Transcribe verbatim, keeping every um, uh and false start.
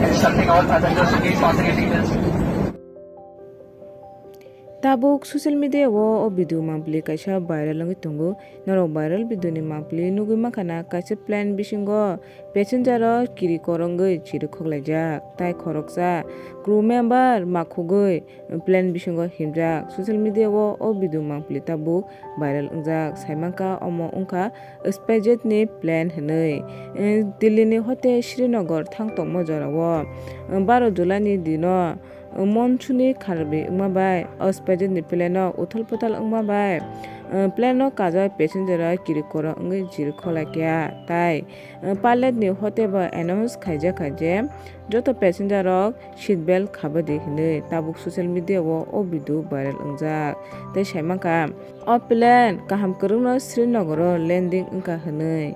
Instructing all passengers to please fasten your seatbelts. Tabuk social media o o video mangpili kaisa viral wngwi tongo. Norok viral video ni mangpili nugwi mankha na, kaisa plane bisingo passenger rok kiri kor wngwi chirikhok laijak, tai khoroksa crew member makhugwi plane bisingo himjak. Social media o o video mangpili tabuk viral wngjak. Saimankha, omo wngkha SpiceJet ni plane hwnwi. Delhi ni hote Srinagar thang tongma jorao baro July ni dino Monsoon ni kharwi wngma bai, o SpiceJet ni plane no uthal puthal wngma bai, plane no kajak passenger rok kiri koro wngwi chirikhok laikha, tai pilot ni hote bo announce khaijakha je joto passenger rok seat belt khabadi hinwi. Tabuk social media o o video viral wngjak, tei saimankha o plane kaham kwrwngno Srinagar o landing wngkha hinwi.